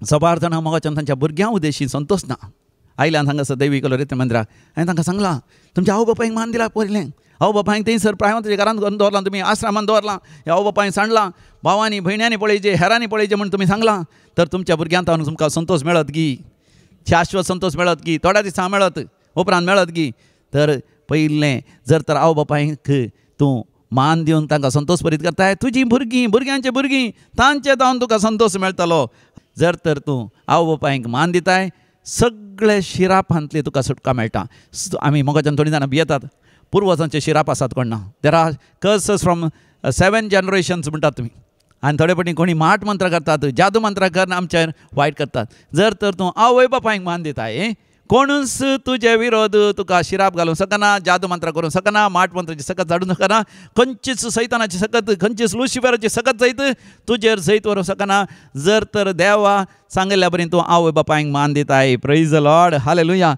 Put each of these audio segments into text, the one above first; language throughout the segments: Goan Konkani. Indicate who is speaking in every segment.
Speaker 1: सबार जाणां मोगाच्यान तांच्या भुरग्यां उद्देशी संतोश ना. आयल्यान हांगासर दैवीक लोरेत मंदिराक हांवें तांकां सांगलां, तुमच्या आवय बापायक मान दिला पयलें, आवय बापायक थंयसर प्रायवांत घरांत घालून दवरलां, तुमी आश्रमान दवरलां, ह्या आवय बापायक सांडलां, भावांनी भयण्यांनी पळयचें, हेरांनी पळयचें म्हूण तुमी सांगलां, तर तुमच्या भुरग्यांक तुमकां संतोश मेळत गी, शाश्वत संतोश मेळत गी, थोड्या दिसां मेळत, उपरांत मेळत गी. तर पयलें जर तर आवय बापायक तूं मान दिवन तांकां संतोश परीत करताय, तुजी भुरगीं, भुरग्यांची भुरगीं तांचे जावन तुका संतोश मेळटलो. जर तर तूं आवय बापायक मान दिताय, सगळे शिरापांतले तुका सुटका मेळटा. आमी मोगाच्यान थोडीं जाणां भियेतात, पुर्वजांचे शिराप आसात कोण ना, there are curses from 7 generations म्हणटात तुमी. आनी थोडे फावटी कोणी माट मंत्रां करतात, जादू मंत्रां करून आमचेर वायट करतात. जर तर तूं आवय बापायक मान दिताय, कोणूच तुजे विरोध तुका शिराप घालूंक शकना, जादू मंत्रां करूंक शकना, माट मंत्राची सकत झाडूंक शकना, खंयचीच सैतानाची सकत, खंयचीच लुसिफराची सकत जैत तुजेर जैत व्हरूंक शकना. जर तर देवा सांगिल्ल्या बरी तूं आवय बापायक मान दिताय. Praise the Lord, hallelujah.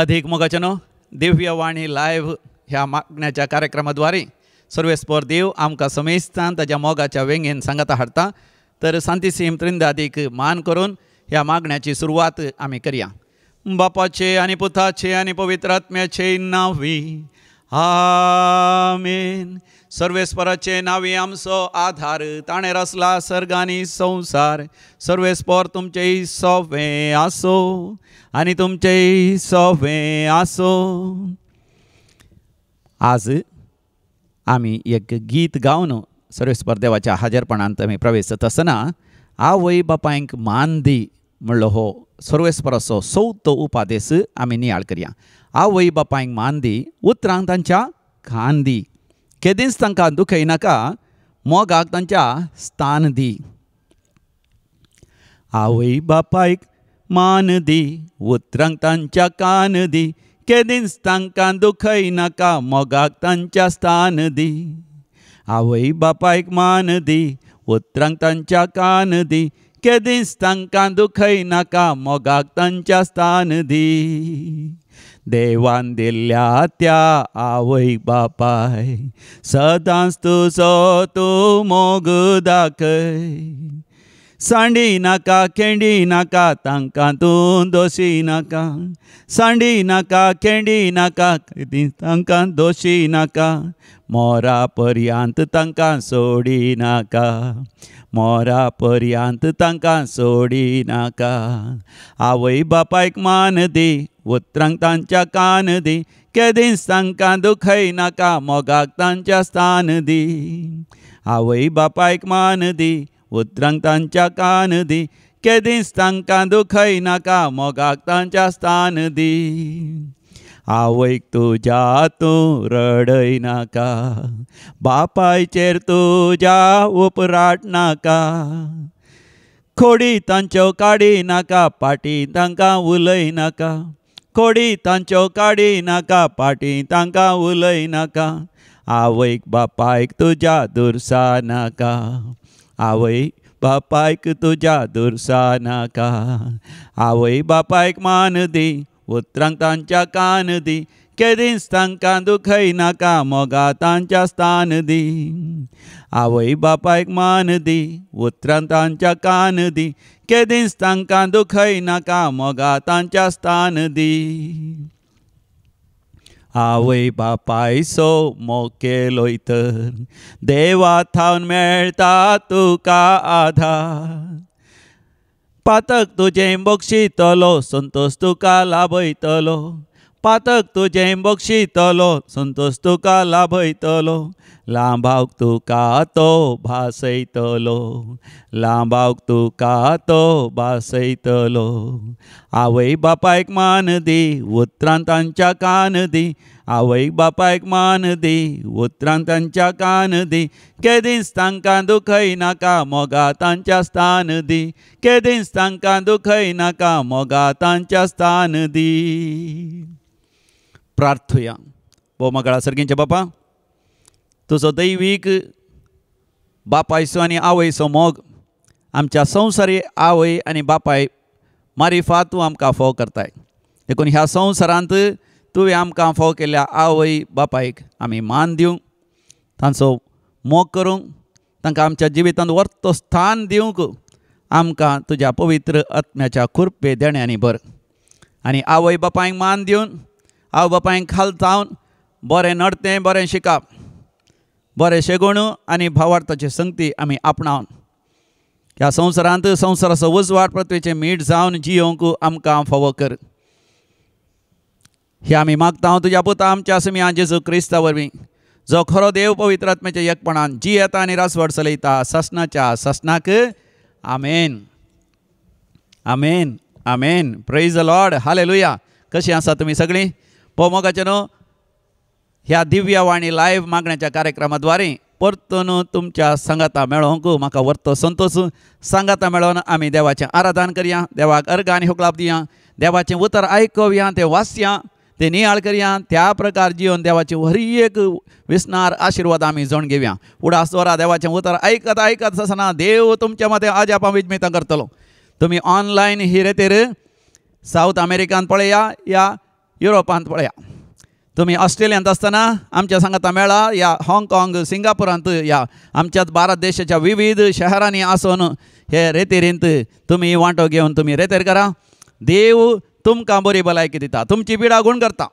Speaker 1: अधिक मोगाच्यानो, दिव्यवाणी लायव्ह ह्या मागण्याच्या कार्यक्रमाद्वारे सर्वेस्पर देव आमकां समेस्तान ताज्या मोगाच्या वेंगेन सांगाता हाडटा. तर सांतिसीम त्रिंदादीक मान करून ह्या मागण्याची सुरवात आमी करया. बापाचे आनी पुताचे आनी पवित्र आत्म्याचे नांवी आमेन. सर्वेस्पराचे नांवी आमचो आधार, ताणें रचला सर्ग आनी संवसार. सर्वेस्पर तुमचेय सोवें आसो आनी तुमचेय सोवें आसो. आज आमी एक गीत गावन सर्वेस्पर देवाच्या हाजेरपणांत आमी प्रवेश जाता आसतना आवय बापायक मान दी म्हणलो हो सर्वेस्पराचो चवथो उपादेश आमी नियाळ करया. आवय बापायक मान दी, उतरांक तांच्या कान दी, केदींच तांकां दुखयनाका, मोगाक तांच्या स्थान दी. आवय बापायक मान दी, उतरांक तांच्या कान दी, केदींच तांकां दुखयनाका, मोगाक तांच्या स्थान दी. आवय बापायक मान दी, उतरांक तांच्या कान दी, केदींच तांकां दुखयनाका, मोगाक तांच्या स्थान दी. देवान दिल्ल्या त्या आवय बापाय, सदांच तुजो तूं मोग दाखय. सांडी नाका, खेंडी नाका, तांकां तूं दोशी नाका. सांडी नाका, खेंडी नाका, तांकां दोशी नाका. मोरा पर्यांत तांकां सोडी नाका, मोरा पर्यांत तांकां सोडी नाका. आवय बापायक मान दी, उतरांक तांच्या कान दी, केदींच तांकां दुखय नाका, मोगाक तांच्या स्थान दी. आवय बापायक मान दी, उतरांक तांच्या कान दी, केदींच तांकां दुखय नाका, मोगाक तांच्या स्थान दी. आवयक तुज्या तूं रडय नाका, बापायचेर तुज्या उपराट नाका. खोडी तांच्यो काडी नाका, पाटी तांकां उलय नाका. खोडी तांच्यो काडी नाका, पाटी तांकां उलय नाका. आवयक बापायक तुज्या दुरसा नाका, आवय बापायक तुज्या दुरसा नाका. आवय बापायक मान दी, उतरांक तांच्या कान दी, केदींच तांकां दुखय नाका, मोगा तांच्या स्थान दी. आवय बापायक मान दी, उतरांक तांच्या कान दी, केदींच तांकां दुखय नाका, मोगा तांच्या स्थान दी. आवय बापायचो मोग केलोय तर देवा थावन मेळटा तुका आधार. पातक तुजें बक्षितलो, संतोश तुका लाभयतलो. पातक तुजें बक्षितलो, संतोश तुका लाभयतलो. लांबावक तुका तो भासयतलो, लांबावक तुका तो भासयतलो. आवय बापायक मान दी, उतरां तांच्या कान दी. आवय बापायक मान दी, उतरां तांच्या कान दी, केदींच तांकां दुखय नाका, मोगा तांच्या स्थान दी. केदींच तांकां दुखय नाका, मोगा तांच्या स्थान दी. प्रार्थुया. भोव मगळा सर्गींचे बापा, तुजो दैवीक बापायचो आनी आवयचो मोग आमच्या संवसारी आवय आनी बापाय मारिफात तूं आमकां फोव करताय. देखून ह्या संवसारांत तुवें आमकां फोव केल्ल्या आवय बापायक आमी मान दिवंक, तांचो मोग करूंक, तांकां आमच्या जिवितांत वर्तो स्थान दिवंक आमकां तुज्या पवित्र आत्म्याच्या कृपे देण्यांनी भर. आनी आवय बापायक मान दिवन, आवय बापायक खालतावन बरें नडतें, बरें शिकप, बरें शेगुण आनी भावार्थाची संगती आमी आपणावन ह्या संवसारांत संवसाराचो उजवाड पृथ्वीचें मीठ जावन जियोवंक आमकां फावो कर. हे आमी मागता तुज्या पुता आमच्या सुम्या जेजू क्रिस्ता वरवीं, जो खरो देव पवित्र आत्म्याच्या एकपणान जियेता आनी रासवड चलयता सासणाच्या सासणाक. आमेन, आमेन, आमेन. Praise the Lord. Hallelujah. कशीं आसा तुमी सगळीं? मोगाचे न्हू ह्या दिव्यवाणी लायव्ह मागण्याच्या कार्यक्रमा द्वारे परतून तुमच्या सांगाता मेळोवंक म्हाका वर्तो संतोष. सांगाता मेळोवन आमी देवाचें आराधन करया, देवाक अर्घ आनी हुकलाप दिया, देवाचें उतर आयकोवया, तें वाचया, तें नियाळ करया. त्या प्रकार जिवन देवाचे हर एक विसनार आशिर्वाद आमी जोण घेवया. उडास द्वारा देवाचें उतर आयकत आयकत आसतना देव तुमच्या मदें अजापां विजमितां करतलो. तुमी ऑनलायन ही रेतीर सावथ अमेरिकांत पळया या युरोपांत पळया, तुमी ऑस्ट्रेलियांत आसतना आमच्या सांगाता मेळा या हाँगकाँग सिंगापुरांत या आमच्याच भारत देशाच्या विविध शहरांनी आसून हे रेतीरींत तुमी वांटो घेवन तुमी रेतीर करा. देव तुमकां बरी भलायकी दिता, तुमची पिडा गूण करता,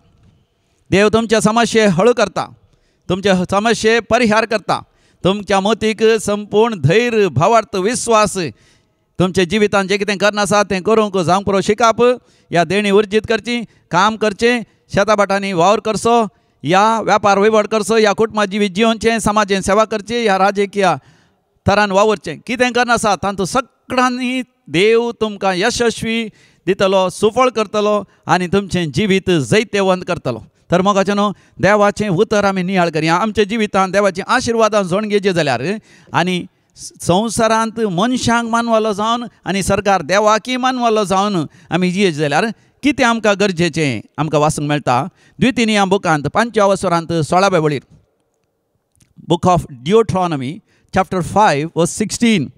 Speaker 1: देव तुमच्या समस्ये हळू करता, तुमचे समस्ये परिहार करता, तुमच्या मतीक संपूर्ण धैर्य भावार्थ विस्वास तुमच्या जिवितांत जें कितें करना आसा तें करूंक जावंक पुरो शिकप या देणी उर्जीत करची, काम करचें, शेताभाटांनी वावर करचो या व्यापार वहिवट करचो या कुटुंबा जिवीत जियोवचें, समाजेन सेवा करची या राजकीय थरान वावुरचें, कितें करना आसा तातूंत सगळ्यांनी देव तुमकां यशस्वी दितलो, सुफळ करतलो आनी तुमचें जिवीत जैतेवंत करतलो. तर मोगाचें न्हू देवाचें उतर आमी नियाळ करया आमच्या जिवितांत देवाचीं आशिर्वादां जोण घेवचें जाल्यार आनी संवसारांत मनशांक मानवलो जावन आनी सरकार देवाकी मानवलो जावन आमी जियेचे जाल्यार कितें आमकां गरजेचें आमकां वाचूंक मेळटा द्वितीय बुकांत 5व्या वसरांत 16व्या वळीर, book of Deuteronomy chapter 5 verse 16.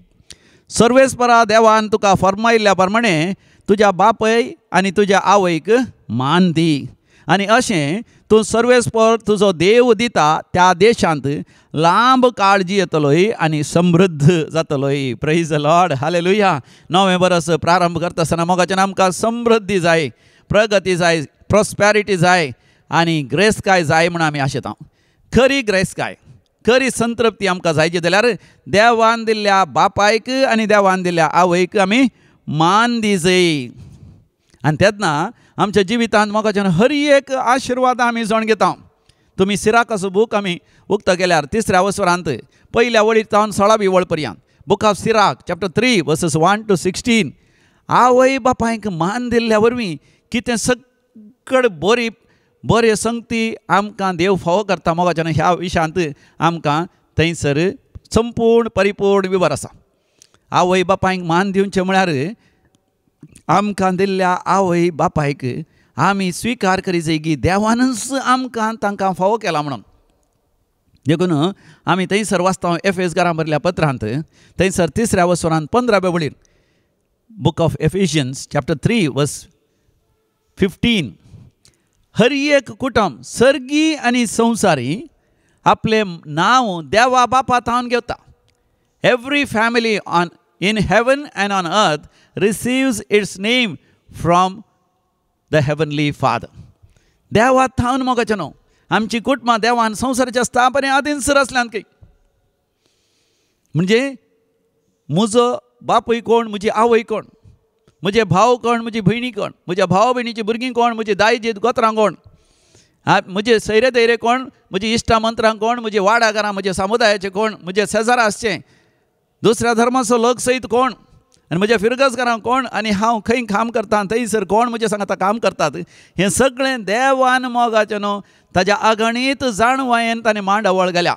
Speaker 1: सर्वेस्परा देवान तुका फर्मायिल्ल्या प्रमाणे तुज्या बापय आनी तुज्या आवयक मान दी आनी अशें तूं सर्वेस्पर तुजो देव दिता त्या देशांत लांब काळ जियेतलोय आनी समृद्ध जातलोय. Praise the Lord. Hallelujah. नवें बरस प्रारंभ करता आसतना मोगाच्यान आमकां समृद्धी जाय, प्रगती जाय, प्रोस्पेरिटी जाय आनी ग्रेसकाय जाय म्हूण आमी आशेता. खरी ग्रेसकाय, खरी संतृप्ती आमकां जायची जाल्यार देवान दिल्ल्या बापायक आनी देवान दिल्ल्या आवयक आमी मान दिजय. आनी तेन्ना आमच्या जिवितांत मोगाच्यान हर एक आशिर्वाद आमी जोण घेता. तुमी सिराकाचो बूक आमी उक्तो केल्यार 3ऱ्या वसरांत 1ल्या वळीर जावन 16वी वळ पर्यंत, book of Sirach chapter 3 verses 1 to 16. आवय बापायक मान दिल्ल्या वरवीं कितें सगळें बरी बरे संगती आमकां देव फावो करता. मोगाच्यान ह्या विशयांत आमकां थंयसर संपूर्ण परिपूर्ण विवर आसा. आवय बापायक मान दिवचें म्हळ्यार आमकां दिल्ल्या आवय बापायक आमी स्विकार करी जाय की देवानूच आमकां तांकां फावो केला म्हणून. देखून आमी थंयसर वाचता एफेस घरां भरल्या पत्रांत थंयसर 3ऱ्या वसरांत 15व्या वळीर, book of Ephesians chapter 3 verse 15. हर एक कुटुंब सर्गी आनी संवसारी आपलें नांव देवा बापा थावन घेता. Every family on in heaven and on earth receives its name from the heavenly Father. देवा थावन मोगाचें न्हू आमची कुटुंबां देवान संवसाराच्या स्थापने आदींच रचल्यान की म्हणजे म्हजो बापूय कोण, म्हजी आवय कोण, म्हजे भाव कोण, म्हजी भयणी कोण, म्हज्या भाव भयणीची भुरगीं कोण, म्हजी दायजी गोत्रां कोण, म्हजे सैरे दैरे कोण, म्हजी इश्टा मंत्रां कोण, म्हजी वाडाघरां, म्हजे समुदायाचे कोण, म्हजे शेजारा आसचे दुसऱ्या धर्माचो लोक सयत कोण, आनी म्हज्या फिरगजकारां कोण, आनी हांव खंय काम करता थंयसर कोण म्हजे सांगता काम करतात, हें सगळें देवान मोगाचें न्हू ताज्या अगणीत जाणवायेन ताणें मांडावळ घाल्या.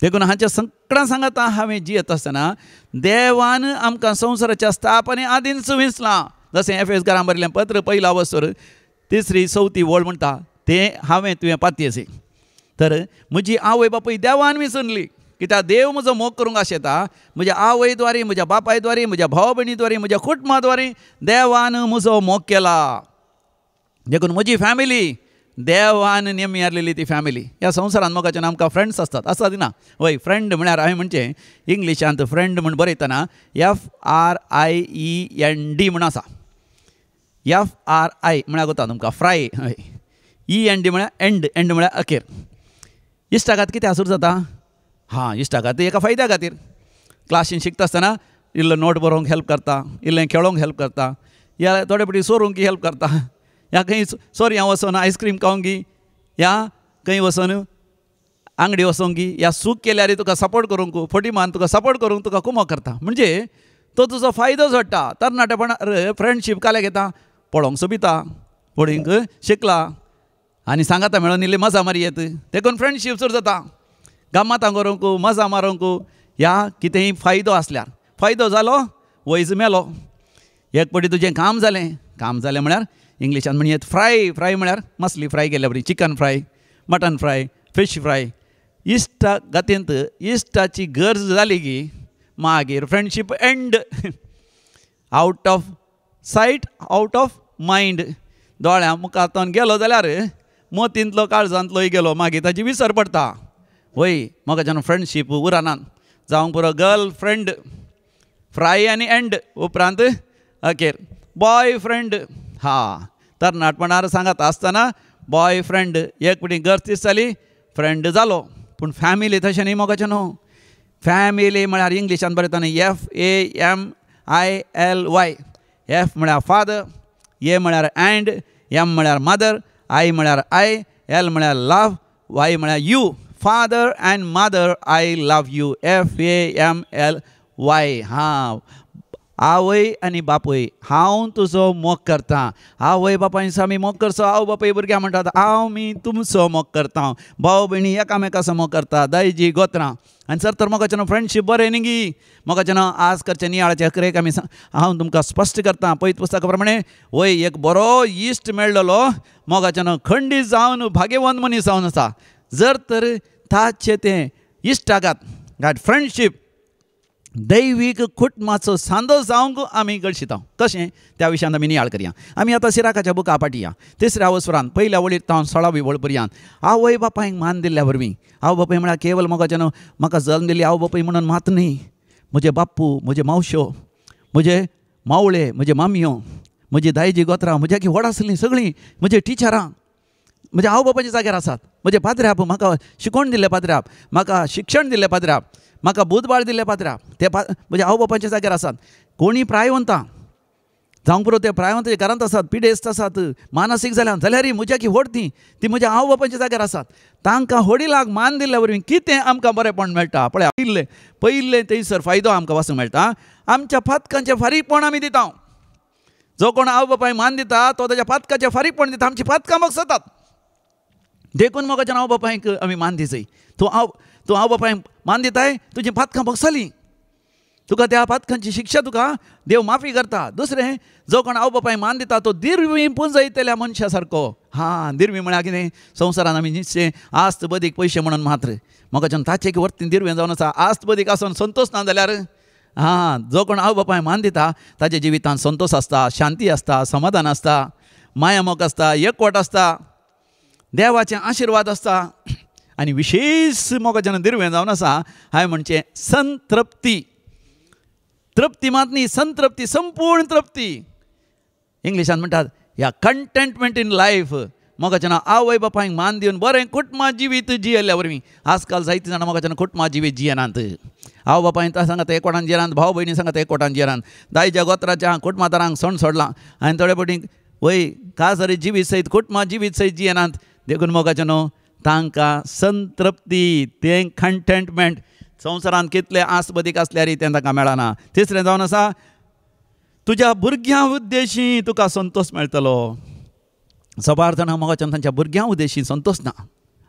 Speaker 1: देखून हांच्या सगळ्यां सांगता हांवें जियेत आसतना देवान आमकां संवसाराच्या स्थापने आदींच विंचलां. जशें एफेस घरां बरयलें पत्र 1 वसर 3री 4थी वळ म्हणटा तें हांवें तुवें पातयेसी. तर म्हजी आवय बापूय देवान विसरली. कित्याक देव म्हजो मोग करूंक आशेता. म्हज्या आवय द्वारी, म्हज्या बापाय द्वारी, म्हज्या भाव भयणी द्वारी, म्हज्या कुटुंबा द्वारी देवान म्हजो मोग केला. देखून म्हजी फॅमिली देवान नेमी आसलेली ती फॅमिली. ह्या संवसारांत मोगाच्यान आमकां फ्रेंड्स आसतात, आसतात ना? वय, फ्रेंड म्हळ्यार हांवें म्हणचें इंग्लिशांत फ्रेंड म्हूण बरयतना FRIEND म्हूण आसा. FRI म्हळ्यार कोता तुमकां फ्राय, हय, END म्हळ्यार एंड, एंड म्हळ्यार अखेर. इश्टागात कितें आसूर जाता? हां, इश्टागात एका फायद्या खातीर. क्लासीन शिकता आसतना इल्लो नोट बरोवंक हेल्प करता, इल्लें खेळोंक हेल्प करता, या थोडे फावटी सोरूंक हेल्प करता, या खंय सोरयां वचोन आयस्क्रीम खावंक, या खंय वचोन आंगडी वचोंक, या सूख केल्यार तुका सपोर्ट करूंक, फटी मान तुका सपोर्ट करूंक तुका कुमक करता. म्हणजे तो तुजो फायदो जोडटा. तरणाटेपणार फ्रेंडशीप काल्याक येता, पळोवंक सोबिता, पळोवंक शिकला आनी सांगाता मेळोन इल्ली मजा मारी येत, देखून फ्रेंडशीप सुरू जाता. गम्मतां करूंक, मजा मारूंक, ह्या कितेंय फायदो आसल्यार. फायदो जालो वयज मेलो. एक पटी तुजें काम जालें. काम जालें म्हळ्यार इंग्लिशान म्हणयेत फ्राय. फ्राय म्हळ्यार मसली फ्राय केल्या बरी, chicken fry, mutton fry, fish fry. इश्टा गतींत इश्टाची गरज जाली की मागीर friendship end. Out of sight, out of mind. दोळ्यां मुखार गेलो जाल्यार मोतींतलो काळजांतलोय गेलो, मागीर ताची विसर पडटा. वय, मोगाच्यान फ्रेंडशीप उरनात. जावंक पुरो गर्ल फ्रेंड, फ्राय आनी एंड, उपरांत अखेर बॉय फ्रेंड. हा, तरणाटपणार सांगात आसतना बॉय फ्रेंड, एक पटी गरज दिसताली फ्रेंड जालो. पूण फॅमिली तशें न्ही मोगाचें न्हू. फॅमिली म्हळ्यार इंग्लिशान बरयतना FAMILY. F म्हळ्यार फादर, ए म्हळ्यार एंड, एम म्हळ्यार मदर, I म्हळ्यार I, L म्हळ्यार लव, वाय म्हळ्यार you. Father and mother, I love you. FAMLY. हां, आवय आनी बापूय, हांव तुजो मोग करतां. आवय बापायचो आमी मोग करचो. आवय बापूय भुरग्यां म्हणटात हांव मी तुमचो मोग करता. भाव भयणी एकामेकाचो मोग करता, दायजी गोत्रां. आनी सर तर मोगाच्यान फ्रेंडशीप बरें न्ही गी. मोगाच्यान आज करचें नियाळाचें अकरेक आमी हांव तुमकां स्पश्ट करता पयत पुस्तका प्रमाणे. वय, एक बरो इश्ट मेळ्ळलो मोगाच्यान खंडीत जावन भाग्यवंत मनीस जावन आसा. जर तर ताचें तें इश्टागात, that friendship, दैवीक कुटुंबाचो सांदो जावंक आमी गळशिता. कशें त्या विशयांत आमी नियाळ करया. आमी आतां सिराकाच्या बुका पाटया तिसऱ्या वसरान पयल्या वळीर तावन 16वी वळ पर्यंत. आवय बापायक मान दिल्ल्या वरवीं. आवय बापाय म्हळ्यार केवल मोगाच्यान म्हाका जल्म दिली आवय बापाय म्हणून मात न्ही. म्हजे बाप्पू, म्हजे मावश्यो, म्हजे मावळे, म्हजे मामयो, म्हजी दायजी गोत्रां, म्हज्या की व्हड आसलीं सगळीं, म्हजे टिचरां म्हज्या आवय बापायच्या जाग्यार आसात. म्हजे पाद्र्याप म्हाका शिकोवण दिल्ले पाद्र्याप, म्हाका शिक्षण दिल्ले पाद्र्याप, म्हाका बुदबाळ दिल्ले पाद्र्याप, ते म्हज्या आवय बापायच्या जाग्यार आसात. कोणी प्रायवंतां जावंक पुरो, ते प्रायवंत घरांत आसात, पिडेस्त आसात, मानसीक जाल्यार जाल्यारय म्हज्या की व्हड ती ती म्हज्या आवय बापायच्या जाग्यार आसात. तांकां व्हडिलाक मान दिल्ल्या वरवीं कितें आमकां बरेंपण मेळटा पळय. पयिल्लें पयिल्लें थंयसर फायदो आमकां वाचूंक मेळटा. आमच्या पातकांचें फारीकपण आमी दिता. जो कोण आवय बापायक मान दिता तो ताच्या पातकाचें फारीकपण दिता. आमची पातकां भोगसतात. देखून मोगाच्यान आवय बापायक आमी मान दिसय. तूं आवय बापायक मान दिताय, तुजी पातकां भोगसलीं, तुका त्या पातकांची शिक्षा तुका देव माफी करता. दुसरें, जो कोण आवय बापायक मान दिता तो दिरवी पुंजयतल्या मनशा सारको. हां, दिरवी म्हळ्यार कितें? संवसारान आमी निश्चय आस्त बदीक पयशे म्हणून मात्र मोगाच्यान ताचे की वर्ती दिरवें जावन आसा. आस्त बदीक आसून संतोश ना जाल्यार, हां, जो कोण आवय बापायक मान दिता ताच्या जिवितांत संतोश आसता, शांती आसता, समाधान आसता, मायामोग आसता, एकवट आसता, देवाचे आशिर्वाद आसता. आनी विशेश मोगाच्यान दिरवें जावन आसा हांवें म्हणचें संतृप्ती. तृप्ती मात न्ही, संतृप्ती, संपूर्ण तृप्ती. इंग्लिशान म्हणटात ह्या कंटेंटमेंट इन लायफ. मोगाच्यान आवय बापायक मान दिवन बरें कुटुंबा जिवीत जियेल्ल्या वरवीं. आजकाल जायतीं जाणां मोगाच्यान कुटुंबा जिवीत जियेनात. आवय बापायन सांगात एकवटान जियेनात, भाव भयणी सांगात एकवटान जियेनात, दायच्या गोत्राच्या कुटुंबादारांक सण सोडलां आनी थोडे फावटी वय काजारी जिवीत सयत कुटुंबा जिवीत सयत जियेनात. देखून मोगाच्यान तांकां संतृप्ती, तें कंटेंटमेंट संवसारांत कितले आस बदीक आसल्यारय तें तांकां मेळना. तिसरें जावन आसा तुज्या भुरग्यां उद्देशी तुका संतोश मेळटलो. सबार जाणां मोगाच्यान तांच्या भुरग्यां उद्देशी संतोश ना.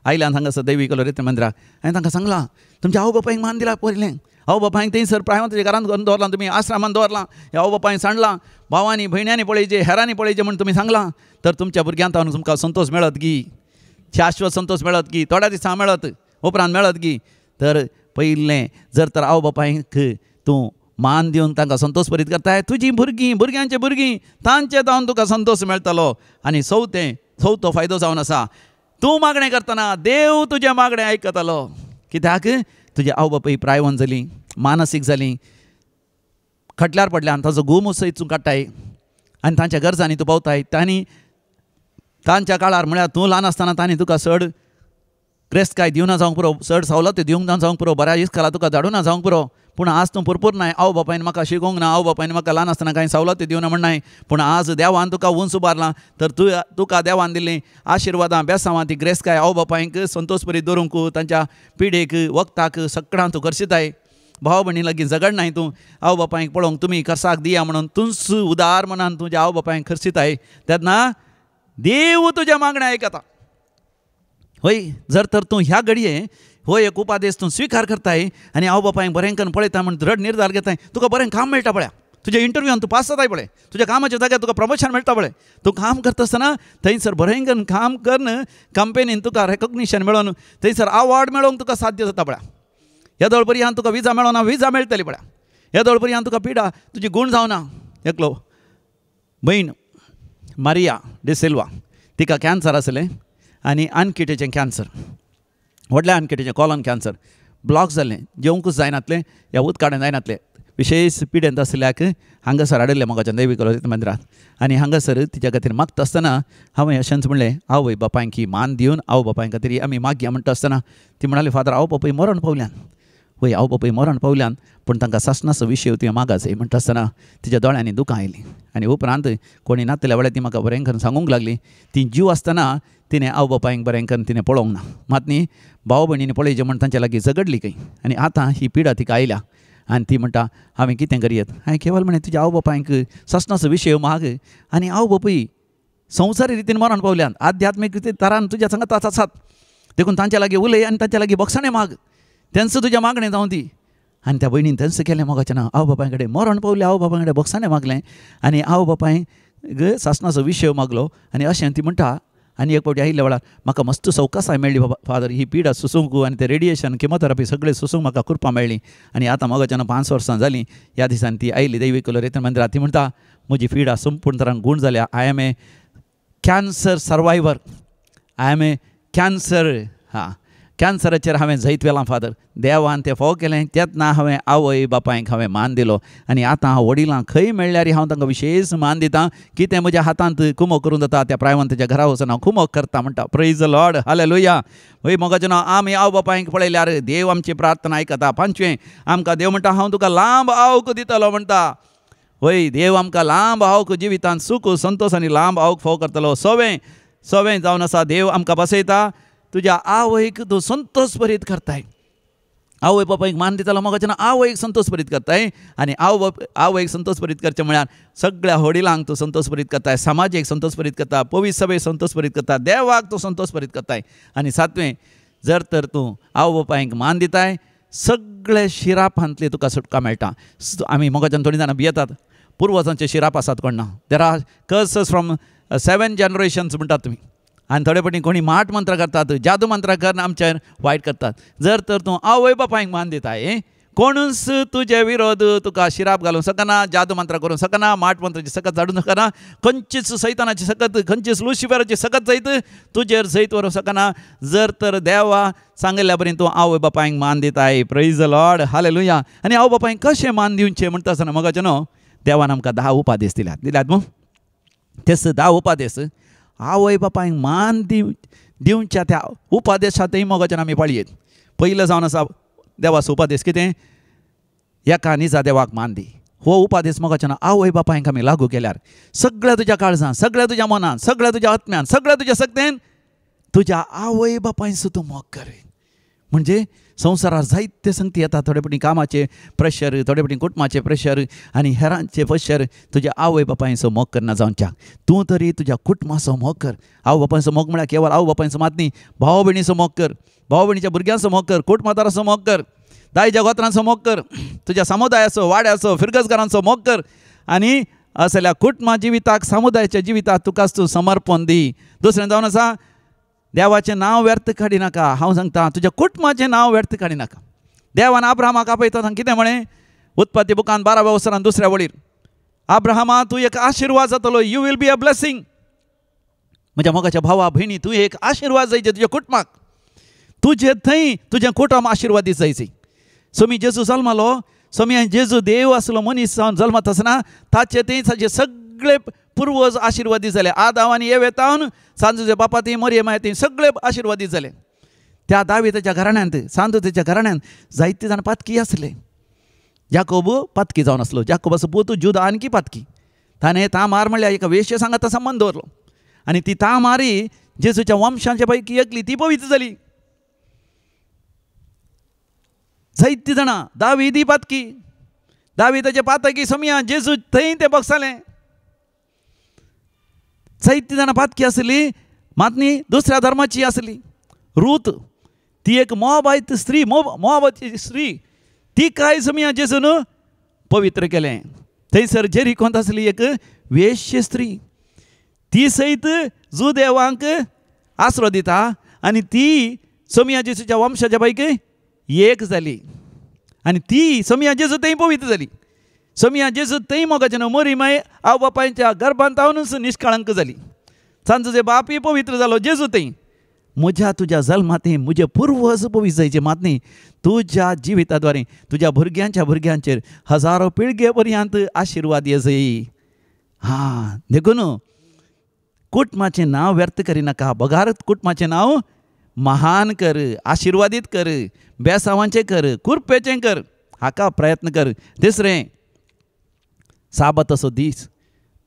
Speaker 1: आयल्यान हांगासर दैवीक रेत मंदिराक हांवें तांकां सांगलां तुमच्या आवय बापायक मान दिला पयलें. आवय बापायक थंयसर प्रायवंताच्या घरांत व्हरून दवरलां, तुमी आश्रमान दवरलां, ह्या आवय बापायक सांडलां, भावांनी भयण्यांनी पळयचें, हेरांनी पळयचें म्हूण तुमी सांगलां, तर तुमच्या भुरग्यांक तुमकां संतोश मेळत गी? शाश्वत संतोश मेळत गी? थोड्या दिसां मेळत, उपरांत मेळत गी? तर पयलें जर तर आवय बापायक तूं मान दिवन तांकां संतोष भरीत करताय, तुजीं भुरगीं, भुरग्यांची भुरगीं तांचे जावन तुका संतोष मेळटलो. आनी चवथो फायदो जावन आसा, तूं मागणें करतना देव तुजें मागणें आयकतलो. कित्याक तुजी आवय बापूय प्रायवन जाली, मानसीक जाली, खटल्यार पडल्यान ताजो गुम सयत तूं काडटाय आनी तांच्या गरजांनी तूं पावताय. तांणी तांच्या काळार म्हळ्यार तूं ल्हान आसतना तांणी तुका चड ग्रेस्तकाय दिवना जावंक पुरो, चड सवलती दिवंक ना जावंक पुरो, बऱ्या इस्कोला तुका धाडूना जावंक पुरो, पूण आज तूं पुरपूर नाय. आवय बापायन म्हाका शिकोवंक ना, आवय बापायन म्हाका ल्हान आसतना कांय सवलती दिवना म्हण नाय, पूण आज देवान तुका उंच उबारलां तर तूं तुका देवान दिल्लीं आशिर्वादां बेसांवां ती ग्रेस्तकाय आवय बापायक संतोष बरी दवरूंक तांच्या पिडेक वखदाक सगळ्यां तूं खर्शिताय. भाव भयणी लागीं झगडनाय तूं, आवय बापायक पळोवंक तुमी खर्साक दिया म्हणून तूंच उदार मनान तुज्या आवय बापायक खर्शिताय, तेन्ना देव तुजें मागणें आयकता. हय, जर तर तूं ह्या घडये हो एक उपादेश तूं स्विकार करताय आनी आवय बापायक बरें करून पळयता म्हण दृढ निर्धार घेताय, तुका बरें काम मेळटा पळया, तुज्या इंटरव्यूआन तूं पास जाताय पळय, तुज्या कामाच्या जाग्यार तुका प्रमोशन मेळटा पळय, तूं काम करता आसतना थंयसर बरें करून काम करून कंपनीन तुका रेकोग्निशन मेळोवन थंयसर अवॉर्ड मेळोवंक तुका साध्य जाता पळया. ह्या दोळ पर्यंत तुका विजा मेळना, विजा मेळटली पळया. ह्या दोळ पर्यंत तुका पिडा तुजी गूण जावना. एकलो भयण मारिया डिसिल्वा, तिका कॅन्सर आसलें आनी आनकिटेचें कॅन्सर, व्हडल्या आनकिटेचें कॉलन कॅन्सर, ब्लॉक जाल्लें, जेवंकूच जायनातलें, ह्या उदकाडेन जायनातलें. विशेश पिडेंत आशिल्ल्याक हांगासर हाडिल्लें म्हाका दैवी कॉलेज मंदिरांत. आनी हांगासर तिच्या खातीर मागता आसतना हांवें अशेंच म्हणलें, आवय बापायक मान दिवन आवय बापाय खातीर आमी मागया म्हणटा आसतना ती म्हणाली, फादर आवय बापूय मरण पावल्यान. वय, आवय बापूय मरण पावल्यान, पूण तांकां सासणाचो विशय तुवें मागासय म्हणटा आसतना तिच्या दोळ्यांनी दुकां आयलीं. आनी उपरांत कोणी नातल्या वेळार ती म्हाका बरें करून सांगूंक लागली, ती जीव आसतना तिणें आवय बापायक बरें करून तिणें पळोवंक ना, मात न्ही भाव भयणींनी पळयचें म्हण तांच्या लागीं झगडली खंय. आनी आतां ही पिडा तिका आयल्या आनी ती म्हणटा हांवें कितें करयेत. हांवें केवल म्हणलें तुज्या आवय बापायक सासणाचो विशय माग, आनी आवय बापूय संवसारी रितीन मरण पावल्यान, आध्यात्मीक रितीन तरान तुज्या सांगात आसात, देखून तांच्या लागीं उलय आनी तांच्या लागीं बक्षाणें माग, तेंच तुज्या मागणें जावं दी. आनी त्या भयणीन तेंच केलें मोगाचें ना, आवय बापाय कडेन मरण पावलें, आवय बापाय कडेन बक्षाणें मागलें आनी आवय बापायक सासणाचो विशय मागलो. आनी अशें ती म्हणटा, आनी एक फावटी आयिल्ल्या वेळार म्हाका मस्त सवकासाय मेळ्ळी बाबा फादर, ही पिडा सोसूंक आनी ते रेडिएशन किमोथेरपी सगळें सोसूंक म्हाका कृपा मेळ्ळी. आनी आतां मोगाच्यान 5 वर्सां जालीं, ह्या दिसान ती आयली दैवी कॉलेज मंदिरांत. ती म्हणटा म्हजी पिडा संपूर्ण तरान गूण जाल्या, I am a cancer survivor, I am a cancer, हां कॅन्सराचेर हांवें जैत व्हेलां फादर, देवान तें फोव केलें तेन्ना हांवें आवय बापायक हांवें मान दिलो. आनी आतां हांव वडिलांक खंय मेळ्ळ्यार हांव तांकां विशेश मान दितां, कितें म्हज्या हातांत कुमोक करूंक जाता त्या प्रायवंताच्या घरा वचून हांव कुमोक करता म्हणटा. Praise the Lord, hallelujah. हय मोगाचें नांव, आमी आवय बापायक पळयल्यार देव आमची प्रार्थना आयकता. पांचवें, आमकां देव म्हणटा हांव तुका लांब आवक दितलो म्हणटा. हय, देव आमकां लांब आवक जिवितांत सुख संतोश आनी लांब आवक फोव करतलो. सवें जावन आसा, देव आमकां बसयता तुज्या आवयक तूं संतोष भरीत करताय. आवय बापायक मान दितलो मोगाचें ना, आवयक संतोष भरीत करताय. आनी आवयक संतोष भरीत करचें म्हळ्यार सगळ्या वडिलांक तूं संतोष भरीत करताय, समाजेक संतोष भरीत करता, पवित्र सभेक संतोष भरीत करता, देवाक तूं संतोष भरीत करताय. आनी सातवें, जर तर तूं आवय बापायक मान दिताय सगळे शिरापांतली तुका सुटका मेळटा. आमी मोगाच्यान थोडीं जाणां भियेतात, पुर्वजांचे शिराप आसात कोण ना, there are curses from 7 generations म्हणटात तुमी. आनी थोडे फावटी कोणी माट मंत्र करतात, जादू मंत्र करून आमचेर वायट करतात. जर तर तूं आवय बापायक मान दिताय, कोणूच तुजे विरोध तुका शिराप घालूंक शकना, जादू मंत्र करूंक शकना, माट मंत्राची सकत झाडूंक शकना, खंयचीच सैतानाची सकत, खंयचीच लुसिफराची सकत जैत तुजेर जैत व्हरूंक शकना. जर तर देवा सांगिल्ल्या बरी तूं आवय बापायक मान दिताय. Praise the Lord, hallelujah. आनी आवय बापायक कशें मान दिवचें म्हणटा आसतना मोगाचें न्हू, देवान आमकां 10 उपादेश दिल्यात. दिल्यात मू तेच 10 उपादेश आवय बापायक मान दिवच्या त्या उपादेशांतय मोगाच्यान आमी पाळयेत. पयलो जावन आसा देवाचो उपादेश कितें, एका निजा देवाक मान दी. हो उपादेश मोगाच्यान आवय बापायक आमी लागू केल्यार सगळ्या तुज्या काळजान, सगळ्या तुज्या मनान, सगळ्या तुज्या आत्म्यान, सगळ्या तुज्या शक्तेन तुज्या आवय बापायचो तूं मोग कर. म्हणजे संवसारार जायते संगती येता, थोडे फावटी कामाचे प्रेशर, थोडे फावटी कुटुंबाचे प्रेशर आनी हेरांचे प्रेशर, तुज्या आवय बापायचो मोग करना जावच्याक तूं तरी तुज्या कुटुंबाचो मोग कर. आवय बापायचो मोग म्हळ्यार केवळ आवय बापायचो मात न्ही, भाव भयणीचो मोग कर, भाव भयणीच्या भुरग्यांचो मोग कर, कुटुंबादाराचो मोग कर, दायच्या गोत्रांचो मोग कर, तुज्या समुदायाचो, वाड्याचो, फिरगजगारांचो मोग कर. आनी असल्या कुटुंबा जिविताक, समुदायाच्या जिविताक तुकाच तूं समर्पण दी. दुसरें जावन आसा देवाचें नांव व्यर्थ काडिनाका. हांव सांगता तुज्या कुटुंबाचें नांव व्यर्थ काडिनाका. देवान अब्राहमाक आपयता कितें म्हळें? उत्पत्ती बुकान 12व्या वसरान 2ऱ्या वळीर, अब्राहमा तूं एक आशिर्वाद जातलो, you will be a blessing. म्हज्या मोगाच्या भावा भयणी, तूं एक आशिर्वाद जायचे तुज्या कुटुंबाक, तुजे थंय तुजें कुटुंब आशिर्वादीत जायचे. सोमी जेजू जल्मालो, सोमी जेजू देव आसलो मनीस जावन जल्मत आसना ताचे थंय ताचे सगळे पुर्वज आशिर्वादीत जाले. आदाव आनी एवेतावन सांजूचे बापा थंय मरिये माय थंय सगळे आशिर्वादीत जाले. त्या दाविताच्या घराण्यांत, सांजूच्या घराण्यांत जायते जाण पातकी आसले. जाकोब पातकी जावन आसलो, जाकोबाचो पूत जुदा आणखी पातकी. ताणें तामार म्हणल्यार एका वेश्ये सांगाता संबंद दवरलो आनी ती तामारी जेजूच्या वंशांच्या पैकी एकली, ती पवित्र जाली. जायती जाणां दावीदी पातकी, दाविदाचे पातकी सोमया जेजू थंय तें बगसालें. जायती जाणां पातकी आसली, मात न्ही दुसऱ्या धर्माची आसली. रूत ती एक मोबायत स्त्री, मोबाची स्त्री, ती काय सोमया जेजून पवित्र केलें. थंयसर जेरिकोंत आसली एक वेश्य स्त्री, ती सयत जुदेवांक आसरो दिता आनी ती सोमया जेजूच्या वंशाच्या पैकी एक जाली आनी ती सोमया जेजू थंय पवित्र जाली. सोमया जेजू थंय मोगाचें न्हू मोरी माय आवय बापायच्या गर्भांत हांवूच निष्कळंक जाली. सांजूचे बापूय पवित्र जालो जेजू थंय. म्हज्या तुज्या जल्मांत म्हजे पुर्वज पवित्र जायचे, मात न्ही तुज्या जिविता द्वारे तुज्या भुरग्यांच्या भुरग्यांचेर हजारो पिळगे पर्यंत आशिर्वाद येजय. हां, देखून कुटुंबाचें नांव व्यर्थ करिनाका, बगार कुटुंबाचें नांव महान कर, आशिर्वादीत कर, बेसावांचें कर, कुरपेचें कर, हाका प्रयत्न कर. तिसरें, साबाताचो दीस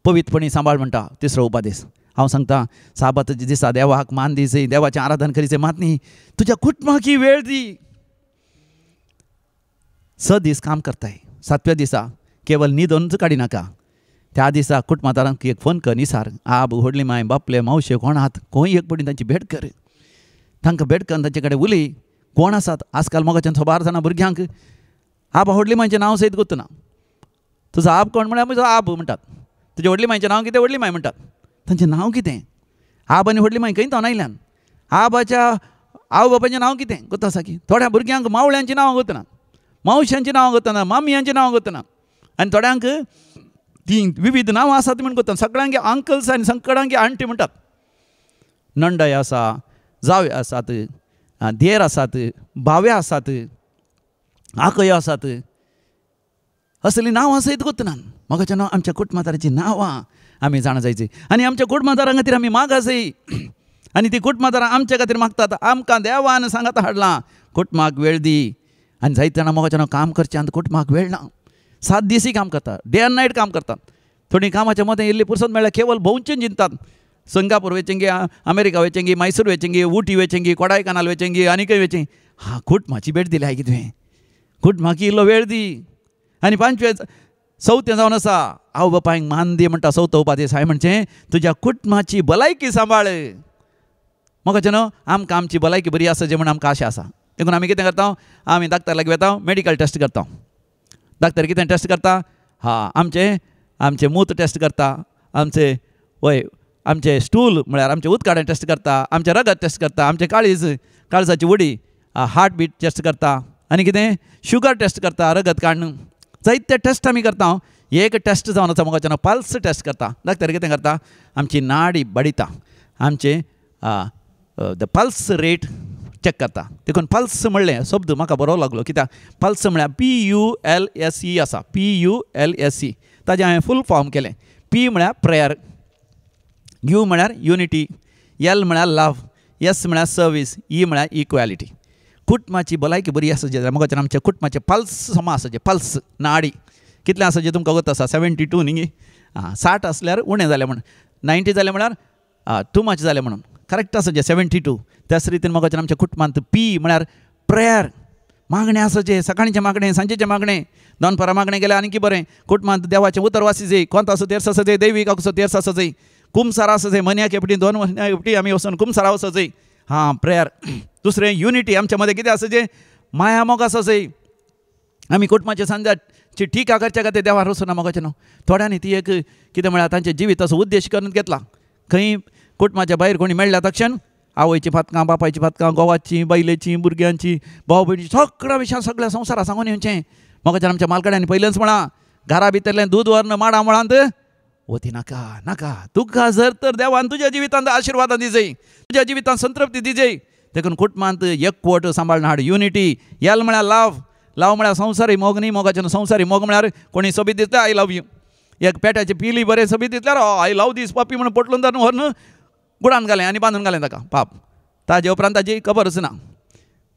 Speaker 1: पवित्रपणी सांबाळ म्हणटा तिसरो उपदेश. हांव सांगता, साबाताच्या दिसा देवाक मान दिवचें, देवाचें आराधन करीचें, मात न्ही तुज्या कुटुंबाक वेळ दी. 6 दीस काम करताय, 7व्या दिसा केवल न्हिदोनच काडिनाका. त्या दिसा कुटुंबादारांक एक फोन कर, निसार आब व्हडली माय बापले मावशे कोण आहात, खंय एक पटी तांची भेट कर, तांकां भेट करून तांचे कडेन उलय. कोण आसात आजकाल मोगाच्यान सोबार जाणां भुरग्यांक आबा व्हडली मायचें नांव सयत गोत्तना. तुजो आब कोण म्हळ्यार म्हजो आब म्हणटात, तुज्या व्हडली मायचें नांव कितें, व्हडली माय म्हणटात. तांचें नांव कितें? आब आनी व्हडली माय खंय तावन आयल्यान? आबाच्या आवय बापायचें नांव कितें गोत्ता आसा की? थोड्या भुरग्यांक मावळ्यांचीं नांवां गोतना, मावश्यांचीं नांवां गोतना, मामयांचीं नांवां गोतना, आनी थोड्यांक तीं विविध नांवां आसात म्हूण गोतना. सगळ्यांक अंकल्स आनी सगळ्यांक आंटी म्हणटात. नंडय आसा, जावे आसात, देर आसात, भावे आसात, आकयो आसात, असलीं नांवां सयत गोतना. मोगाचें नांव आमच्या कुटुंबादाराचीं नांवां आमी जाणा जायची आनी आमच्या कुटुंबादारां खातीर आमी मागा जाय आनी ती कुटुंबादारां आमच्या खातीर मागतात. आमकां देवान सांगात हाडलां कुटुंबाक वेळ दी. आनी जायते जाणां मोगाचें नांव काम करचें आनी कुटुंबाक वेळ ना. 7 दिसूय काम करतात, डे आनी नायट काम करतात. थोडीं कामाच्या मदें इल्ली पुरसत मेळ्ळ्यार केवल भोंवचें चिंततात. सिंगापूर वेचेंगी, अमेरिका वेचेंगी, मैसूर वेचेंगी, उटी वेचेंगी, कोडायकनाल वेचेंगी, आनी खंय वेचेंगी. हां, कुटुंबाची भेट दिली की तुवें, कुटुंबाक इल्लो वेळ दी. आनी 5वें चवथें जावन आसा आवय बापायक मान दी म्हणटा चवथो उपदेश. हांवें म्हणचें तुज्या कुटुंबाची भलायकी सांबाळ. मोगाचें न्हू आमकां आमची भलायकी बरी आसा जे म्हूण आमकां आशा आसा. देखून आमी कितें करता, आमी डाक्टर लागीं वता, मेडिकल टेस्ट करता. डाक्टर कितें टेस्ट करता? हां, आमचें आमचें मूत टेस्ट करता, आमचें वय आमचें स्टूल म्हळ्यार आमचें उदकाडें टेस्ट करता, आमचें रगत टेस्ट करता, आमचें काळीज काळजाची उडी हार्ट बीट टेस्ट करता, आनी कितें शुगर टेस्ट करता, रगत काडून जायते टेस्ट आमी करता. एक टेस्ट जावन आसा मोगाचें नांव पल्स टेस्ट करता. डाक्टर कितें करता, आमची नाडी बडिता, आमचें the pulse rate check करता. देखून पल्स म्हणलें शब्द म्हाका बरो लागलो, कित्याक पल्स म्हळ्यार PULSE आसा, PULSE. ताजें हांवें फूल फॉर्म केलें. P म्हळ्यार प्रेयर, U म्हळ्यार युनिटी, L म्हळ्यार लव, S म्हळ्यार सर्वीस, E म्हळ्यार इक्वॅलिटी. कुटुंबाची भलायकी बरी आसा जाल्यार मोगाचें आमच्या कुटुंबाचें पल्स समा आसा, पल्स नाडी कितलें आसा जें तुमकां खबर आसा, 72 न्ही, आं 60 आसल्यार उणें जालें म्हूण, 90 जालें म्हळ्यार टू मच जालें म्हणून, करेक्ट आसा जें 72. त्याच रितीन मोगाचें आमच्या कुटुंबांत पी म्हळ्यार प्रेयर, मागणें आसाचें, सकाळचें मागणें, सांजेचें मागणें, दनपारां मागणें गेल्यार आनीक बरें. कुटुंबांत देवाचें उतर वाचिचें, कोंताचो तेर्स आसा, दैवीक तेर्स आसा, कुमसार आसा, म्हयन्याक एकपटी, 2 म्हयन्याक एकपटी आमी वचून कुमसारा वचचें. हां, प्रेयर. दुसरें युनिटी, आमच्या मदें कितें आसा, माया मोग आसा. आमी कुटुंबाचे सांजाची टिका करच्या खातीर देवार वचून मोगाचें न्हू. थोड्यांनी ती एक कितें म्हळ्यार तांच्या जिविताचो उद्देश करून घेतला. खंय कुटुंबाच्या भायर कोणी मेळ्ळ्या तक्षण आवयची पातकां, बापायची पातकां, घोवाची, बायलेची, भुरग्यांची, भाव भयणीची, सगळ्या विशयान सगळ्या संवसारा सांगून येवचें. मोगाच्यान आमच्या मालकड्यांनी पयलेंच म्हळां, घरा भितरलें दूद व्हरून माडा मुळांत वती नाका नाका. तुका जर तर देवान तुज्या जिवितांत आशिर्वादां दिजय, तुज्या जिवितांत संतृप्ती दिजय. देखून कुटुंबांत एकवट सांबाळून हाड, युनिटी. येल म्हळ्यार लाव, लाव म्हळ्यार संवसारी मोग न्ही. मोगाचें संवसारी मोग म्हळ्यार कोणी सोबीत दिसता I love you, एक पेट्याची पिली बरें सोबीत दिसल्यार I love दीस पप्पी म्हणून पोटलून धरून व्हरून गुडान घालें आनी बांदून घालें ताका पाप. ताजे उपरांत ताजी खबरच ना.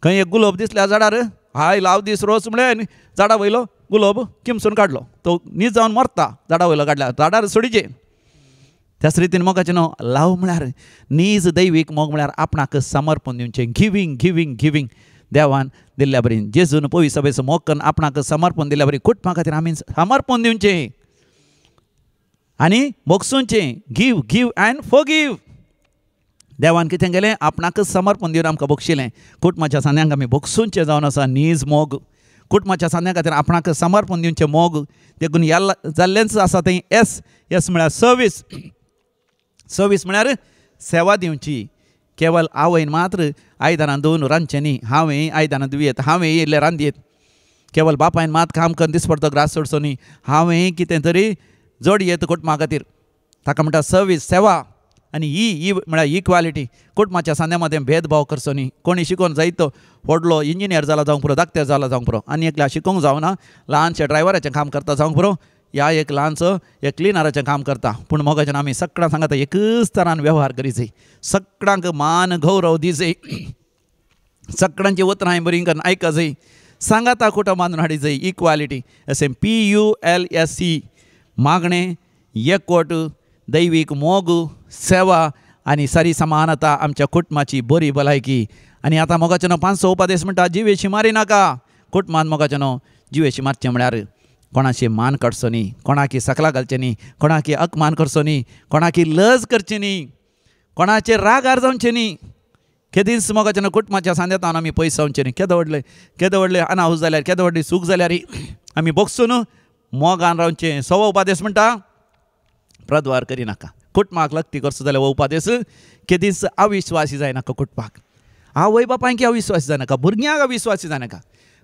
Speaker 1: खंय एक गुलोब दिसल्या झाडार I love दीस रोज म्हळें आनी झाडा वयलो गुलोब किमसून काडलो, तो नीज जावन मरता झाडा वयलो काडल्या, झाडार सोडीचे. त्याच रितीन मोगाचें न्हू लाव म्हळ्यार नीज दैवीक मोग म्हळ्यार आपणाक समर्पण दिवचें, गिवींग गिवींग गिवींग. देवान दिल्ल्या बरी जेजून पयस सभेचो मोग करून आपणाक समर्पण दिल्ल्या बरी कुटुंबा खातीर आमी समर्पण दिवचें आनी भोगसुचें. Give give and forgive. देवान कितें केलें, आपणाकच समर्पण दिवन आमकां बक्षिलें. कुटुंबाच्या सांद्यांक आमी भोगसुचें जावन आसा नीज मोग. कुटुंबाच्या सांद्या खातीर आपणाक समर्पण दिवचें मोग. देखून ह्या जाल्लेंच आसा तें एस. एस म्हळ्यार सर्वीस. सर्वीस म्हळ्यार सेवा दिवची. केवल आवयन मात्र आयदनां धुवन रांदचें न्ही, हांवें आयदनां धुयेत, हांवें इल्लें रांदयेत. केवल बापायन मात काम करून दिसपडतो ग्रास सोडचो न्ही, हांवें कितें तरी जोडयेत कुटुंबा खातीर. ताका म्हणटा सर्वीस, सेवा. आनी ही ही म्हळ्यार इक्वालिटी. कुटुंबाच्या सांद्या मदें भेदभाव करचो न्ही. कोणी शिकोवन जायतो व्हडलो इंजिनियर जाला जावंक पुरो, डाक्टर जाला जावंक पुरो, आनी एकल्या शिकोवंक जावना ल्हानशें ड्रायव्हराचें काम करता जावंक पुरो, ह्या एक ल्हानसो एक क्लिनराचें काम करता. पूण मोगाच्यान आमी सगळ्यां सांगता एकच तरान वेव्हार करी जाय, सगळ्यांक मान गौरव दी जाय, सगळ्यांची उतरां बरीं करून आयक जाय, सांगाता कुटुंब बांदून हाडी जाय. इक्वालिटी अशें PULSE. मागणें, एकवट, दैवीक मोग, सेवा आनी सारी समानता आमच्या कुटुंबाची बरी भलायकी. आनी आतां मोगाचें न्हू 500 उपदेश म्हणटा जिवेशी मारी नाका. कुटुंबान मोगाचें न्हू जिवेशी मारचें म्हळ्यार कोणाशी मान काडचो न्ही, कोणाकी सकला घालचें न्ही, कोणाकी अपमान करचो न्ही, कोणाकी लज करची न्ही, कोणाचेर रागार जावचें न्ही. केदींच मोगाचें न्हू कुटुंबाच्या सांद्यातान आमी पयस जावचें न्ही. केदो व्हडलें केदो व्हडलें अनाहूस जाल्यार, केदो व्हडली सूख जाल्यार आमी बोगसून मोगान रावचें. 6वो उपदेश म्हणटा प्रद्वार करिनाका. कुटुंबाक लक्ती करचो जाल्यार हो उपदेश केदींच अविश्वासी जायनाका. कुटुंबाक आवय बापायक अविश्वासी जायनाका, भुरग्यांक अविश्वासी जायनाका,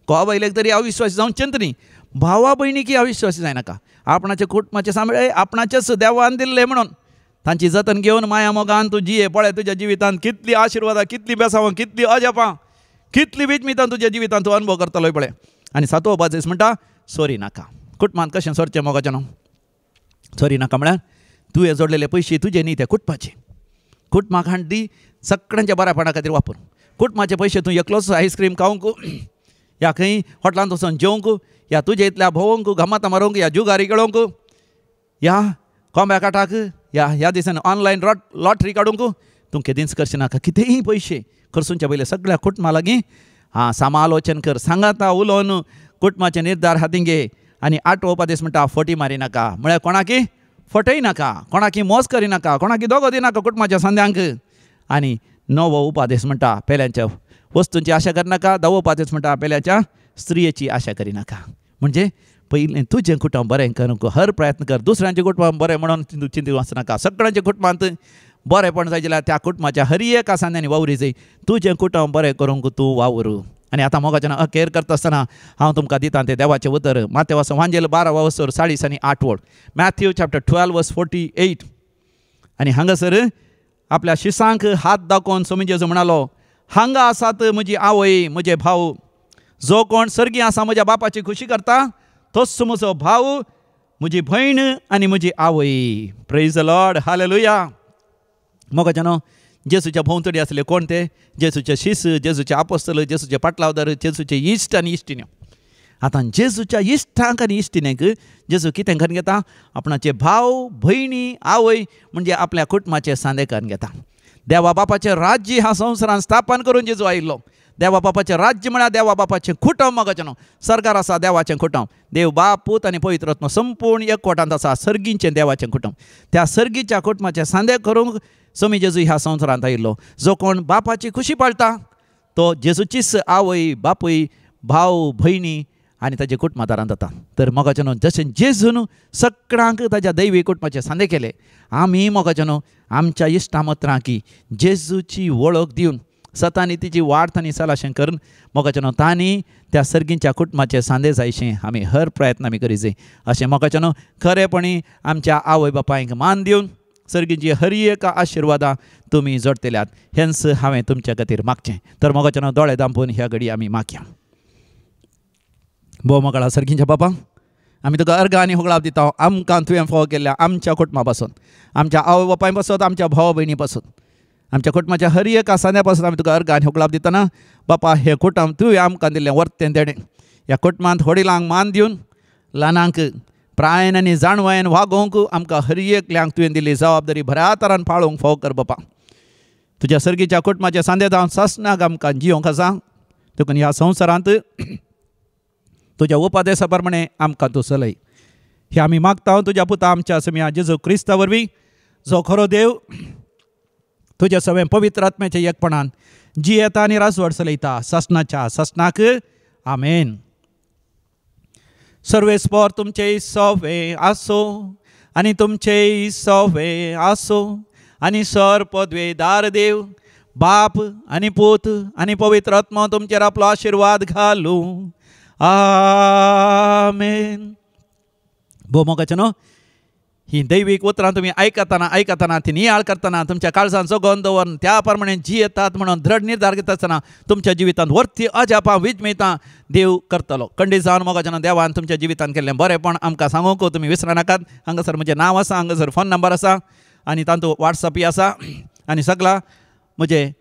Speaker 1: घोवा बायलेक तरी अविश्वासी जावचेंच न्ही, भावा भयणीकी अविश्वासी जायनाका. आपणाच्या कुटुंबाचें सांबाळ आपणाचेच देवान दिल्लें म्हणून तांची जतन घेवन माया मोगान तूं जिये. पळय तुज्या जिवितांत कितली आशिर्वादां, कितली बेसावां, कितली अजापां, कितली विजमितां तुज्या जिवितांत तूं अनुभव करतलो पळय. आनी 7वो उपदेश म्हणटा सोरी नाका. कुटुंबांत कशें सोरचें मोगाचें न्हू सोरी नाका म्हळ्यार तुवें जोडलेले पयशे तुजे न्ही, ते कुटुंबाचे. कुटुंबाक हाड दी सगळ्यांच्या बऱ्यापणा खातीर वापर. कुटुंबाचे पयशे तूं एकलोच आयस्क्रीम खावंक या खंय हॉटलांत वचून जेवंक या तुजे इतल्या भोवंक गमातां मारूंक या जुगारी खेळोवंक या कोंब्या काटाक या ह्या दिसांनी ऑनलायन लॉटरी काडूंक तूं केदींच करचें नाका. कितेंय पयशे खर्चुनच्या पयलीं सगळ्या कुटुंबा लागीं आं समालोचन कर, सांगाता उलोवन कुटुंबाचे निर्धार हातीं घे. आनी 8वो उपदेश म्हणटा फटी मारी नाका. म्हळ्यार कोणाकी फटय नाका, कोणाकी मोस करिनाका, कोणाकी दोगो दिनाका कुटुंबाच्या सांद्यांक. आनी 9वो उपदेश म्हणटा पेल्यांच्या वस्तूंची आशा करिनाका. 10वो उपदेश म्हणटा पेल्याच्या स्त्रियेची आशा करिनाका. म्हणजे पयलें तुजें कुटुंब बरें करूंक हर प्रयत्न कर, दुसऱ्यांचें कुटुंब बरें म्हणून चिंती वचनाका. सगळ्यांच्या कुटुंबांत बरेंपण जाय जाल्यार त्या कुटुंबाच्या हर एका सांद्यांनी वावरी जाय. तुजें कुटुंब बरें करूंक तूं वावर. आनी आतां मोगाचें अखेर करता आसतना हांव तुमकां दितां तें देवाचें उतर. मातेवाचो वांजेल 12 वसर 40 आनी 8 वळ, मॅथ्यू चॅप्टर 12 वर्स 48. आनी हांगासर आपल्या शिसांक हात दाखोवन स्वामी जेजू म्हणालो, हांगा आसात म्हजी आवय म्हजे भाव, जो कोण सर्गी आसा म्हज्या बापाची खुशी करता तोच म्हजो भाव, म्हजी भयण आनी म्हजी आवय. Praise the Lord, hallelujah. मोगाचें न्हू जेजूच्या भोंवतणी आसले कोण ते? जेजूचे शिस, जेजूचे आपोस्तल, जेजूचे पाटलावदार, जेजूचे इश्ट आनी इश्टिण्यो. आतां जेजूच्या इश्टांक आनी इश्टिणेक जेजू कितें करून घेता? आपणाचे भाव, भयणी, आवय म्हणजे आपल्या कुटुंबाचे सांदे करून घेता. देवा बापाचें राज्य ह्या संवसारान स्थापन करून जेजू आयिल्लो. देवा बापाचें राज्य म्हळ्यार देवा बापाचें कुटुंब. मोगाचें न्हू सरकार आसा देवाचें कुटुंब. देव बाप, पूत आनी पवित्र आत्मा संपूर्ण एकवटांत आसा सर्गीचें देवाचें कुटुंब. त्या सर्गीच्या कुटुंबाचें सांदे करूंक स्वामी जेजू ह्या संवसारांत आयिल्लो. जो कोण बापाची खुशी पाळटा तो जेजूचीच आवय, बापूय, भाव, भयणी आनी ताजे कुटुंबादारान जाता. तर मोगाच्यानो जशें जेजून सगळ्यांक ताज्या दैवी कुटुंबाचे सांदे केले, आमी मोगाच्यानो आमच्या इश्टामत्रांकी जेजूची वळख दिवन सतानी तिची वाट तांणी सलाशें करून मोगाच्यानो तांणी त्या सर्गींच्या कुटुंबाचे सांदे जायशें आमी हर प्रयत्न आमी करी जाय. अशें मोगाच्यानो खरेपणी आमच्या आवय बापायंक मान दिवन सर्गींची हर एका आशिर्वादां तुमी जोडटल्यात हेंच हांवें तुमच्या खातीर मागचें. तर मोगाच्यानो दोळे दांपून ह्या घडी आमी मागया. भोव मोगाळा सर्गींच्या बापा, आमी तुका अर्घ आनी होगळाप दिता आमकां तुवें फावो केल्ल्या आमच्या कुटुंबा पासून, आमच्या आवय बापाय पासत, आमच्या भाव भयणी पासून, आमच्या कुटुंबाच्या हर एका सांद्या पासून आमी तुका अर्घ आनी होगळाप दितना बापा हें कुटुंब तुवें आमकां दिल्लें वर्तें देणें. ह्या कुटुंबांत व्हडिलांक मान दिवन ल्हानांक प्रायन आनी जाणवायन वागोवंक आमकां हर एकल्यांक तुवें दिल्ली जबाबदारी बऱ्या तरान पाळोवंक फावो कर बापा. तुज्या सर्गीच्या कुटुंबाच्या सांदे जावन सासणाक आमकां जियोंक आसा. देखून ह्या संवसारांत तुज्या उपदेसा प्रमाणे आमकां तूं चलय हे आमी मागता तुज्या पुता आमच्या समिया जेजू क्रिस्ता वरवीं, जो खरो देव तुज्या सगळें पवित्र आत्म्याच्या एकपणान जियेता आनी राजवट चलयता सासणाच्या सासणाक. आमेन. सर्वेस्पर तुमचे सवे आसो आनी तुमचे सवे आसो आनी सर पदवेदार देव बाप आनी पूत आनी पवित्र आत्मा तुमचेर आपलो आशिर्वाद घालूं. आमेन. भोव मोगाच्यानो ही दैवीक उतरां तुमी आयकतना आयकतना ती नियाळ करतना तुमच्या काळजान जगोवन दवरून त्या प्रमाणे जियेतात म्हणून दृढ निर्धार घेता आसतना तुमच्या जिवितांत वर्ती अजापां विजमितां देव करतलो. खंडीत जावन मोगाच्यानो देवान तुमच्या जिवितांत केल्लें बरेंपण आमकां सांगूंक तुमी विसरनाकात. हांगासर म्हजें नांव आसा, हांगासर फोन नंबर आसा आनी तातूंत वॉट्सॅपय आसा आनी सगळां म्हजें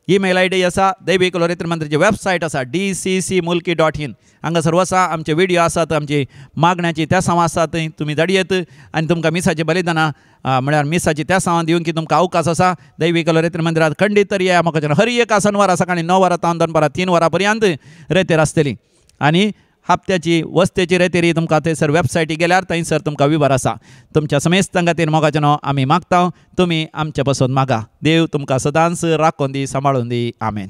Speaker 1: ईमेल I D आसा. दैवीक लोरेत्र मंदिराची वेबसायट आसा dccmulki.in. हांगासर वसा, आमचे व्हिडिओ आसात, आमची मागण्याची तेसांव आसात, थंय तुमी धाडयेत आनी तुमकां मिसाचें बलिदानां म्हळ्यार मिसाची तेसांव दिवंक की तुमकां अवकाश आसा. दैवीक लोरेत्र मंदिरांत खंडीत तरी या म्हाका हर एका शनवारा सकाळीं 9 वरां तावन दनपारां 3 वरां पर्यंत रेतेर आसतली आनी हप्त्याची वस्तेची रेतेरी तुमकां थंयसर वेबसायटी गेल्यार थंयसर तुमकां विवर आसा. तुमच्या समेस्तां खातीर मोगाच्यानो आमी मागता, तुमी आमचे पासून मागा. देव तुमकां सदांच राखून दी, सांबाळून दी. आमेन.